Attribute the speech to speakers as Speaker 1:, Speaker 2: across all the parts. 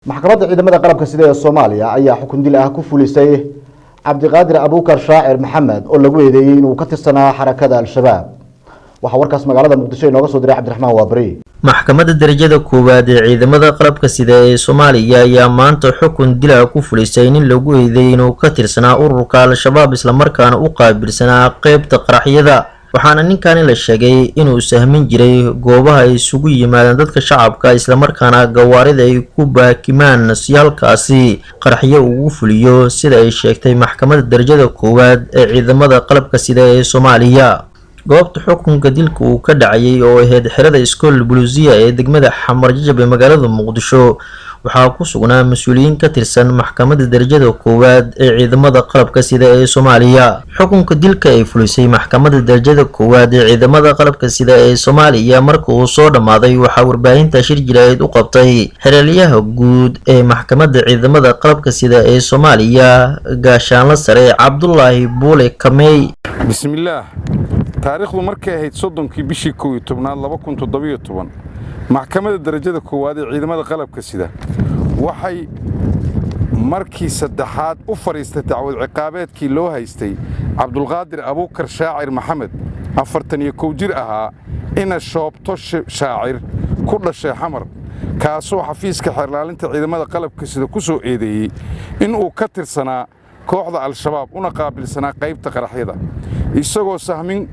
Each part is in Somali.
Speaker 1: Maxkamadda ciidamada qalabka sida ee Soomaaliya ayaa xukun dil ah ku fulisay Cabdiqaadir Abuukar Shaacir Maxamed oo lagu eedeeyey inuu ka tirsanaa xarakada Al-Shabaab. Waxaa warkaas magaalada Muqdisho inooga soo diray Cabdiraxmaan Waabari.
Speaker 2: Maxkamadda darajada koowaad ee ciidamada qalabka sida ee Soomaaliya ayaa maanta xukun dila ku fulisay nin lagu eedeeyey inuu ka tirsanaa ururka Al-Shabaab, islamarkaana u qaabilsanaa qeybta qaraxyada. Waxaana ninkani la sheegay inuu sahmin jiray goobaha ay isugu yimaadaan dadka shacabka, islamarkaana gawaarida ay ku baakimaan si halkaasi qaraxyo ugu fuliyo, sida ay sheegtay maxkamadda darajada koowaad ee ciidamada qalabka sida ee Soomaaliya. Goobta xukunka dilka uu ka dhacayay oo ahayd xerada Iskool Buluusiya ee degmada Xamar Jajab ee magaalada Muqdisho waxaa ku sugnaa mas-uuliyiin ka tirsan maxkamadda darajada koowaad ee ciidamada qalabka sida ee Soomaaliya. Xukunka dilka ay fulisay maxkamadda darajada koowaad ee ciidamada qalabka sida ee Soomaaliya marka uu soo dhammaaday, waxaa warbaahinta shir jilaayeed u qabtay xeraalyaha guud ee maxkamadda ciidamada qalabka sida ee Soomaaliya, Gaashaanla Sare Cabdulaahi Buule Kamey.
Speaker 3: Bismillaah. Taariikhdu markay ahayd 30-kii bishii 11aad 2017, maxkamadda darajada koowaad ee ciidamada qalabka sida waxay markii saddexaad u fadhiistay dacwad ciqaabeedkii loo haystay Cabdulqaadir Abuukar Shaacir Maxamed, 41 jir ahaa, ina Shoobto Shaacir, ku dhashay Xamar, kaasoo xafiiska xeerlaalinta ciidamada qalabka sida ku soo eedeeyey inuu ka tirsanaa kooxda Al-Shabaab una qaabilsanaa qaybta qaraxyada, isagoo sahmin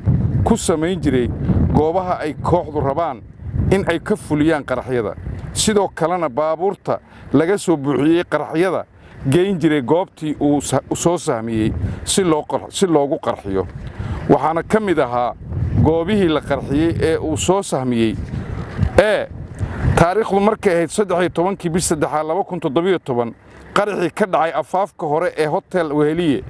Speaker 3: ku samayn jiray goobaha ay kooxdu rabaan in ay ka fuliyaan qaraxyada, sidoo kalena baabuurta laga soo buuxiyey qaraxyada geyn jiray goobtii uu soo sahmiyey si loogu qarxiyo. Waxaana ka mid ahaa goobihii la qarxiyey ee uu soo sahmiyey ee taariikhdu markay ahayd 13-kii bish saddexaad 2017 qaraxii ka dhacay afaafka hore ee Hotel Weheliye,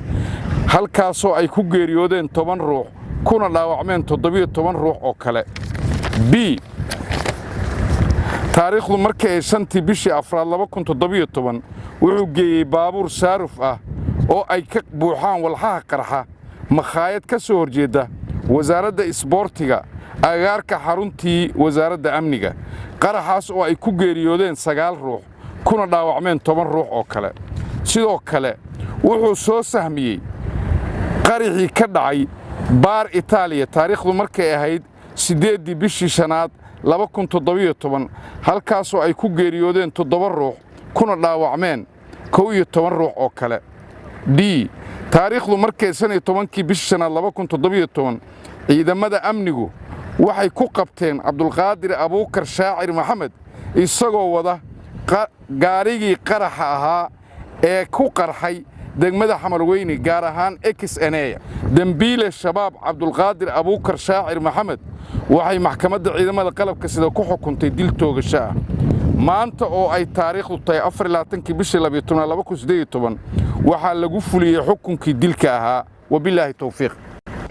Speaker 3: halkaasoo ay ku geeriyoodeen 10 ruux kuna dhaawacmeen 17 ruux oo kale. B, taariikhdu markay ahayd 5-tii bishii afraad 2017, wuxuu geeyey baabuur saaruf ah oo ay ka buuxaan walxaha qarxa makhaayad ka soo horjeedda Wasaaradda Isboortiga, agagaarka xaruntii Wasaaradda Amniga, qaraxaas oo ay ku geeriyoodeen sagaal ruux kuna dhaawacmeen 10 ruux oo kale. Sidoo kale wuxuu soo sahmiyey qaraxii ka dhacay Baar Itaaliya, taariikhdu markay ahayd 8-dii bishii shanaad 2017, halkaasoo ay ku geeriyoodeen toddoba ruux kuna dhaawacmeen 11 ruux oo kale. D, taariikhdu markay 15-kii bishii shanaad 2017, ciidamada amnigu waxay ku qabteen Cabdulqaadir Abuukar Shaacir Maxamed isagoo wada gaarigii qaraxa ahaa ee ku qarxay degmada Xamarweyne, gaar ahaan Ex Enea. Dembiile Shabaab Cabdulqaadir Abuukar Shaacir Maxamed waxay maxkamadda ciidamada qalabka sida ku xukuntay dil toogasho ah maanta oo ay taariikhdu tahay 24-kii bishii 12aad 2018. Waxaa lagu fuliyey xukunkii dilka ahaa. Wabilaahi towfiiq.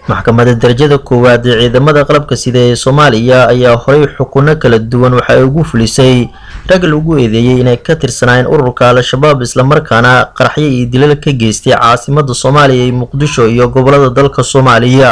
Speaker 2: Maxkamadda darajada koowaad ee ciidamada qalabka sida ee Soomaaliya ayaa horay xukunno kala duwan waxa ay ugu fulisay rag lagu eedeeyey inay ka tirsanaayeen ururka Al-Shabaab, islamarkaana qaraxyo iyo dilal ka geystay caasimada Soomaaliya ee Muqdisho iyo gobolada dalka Soomaaliya.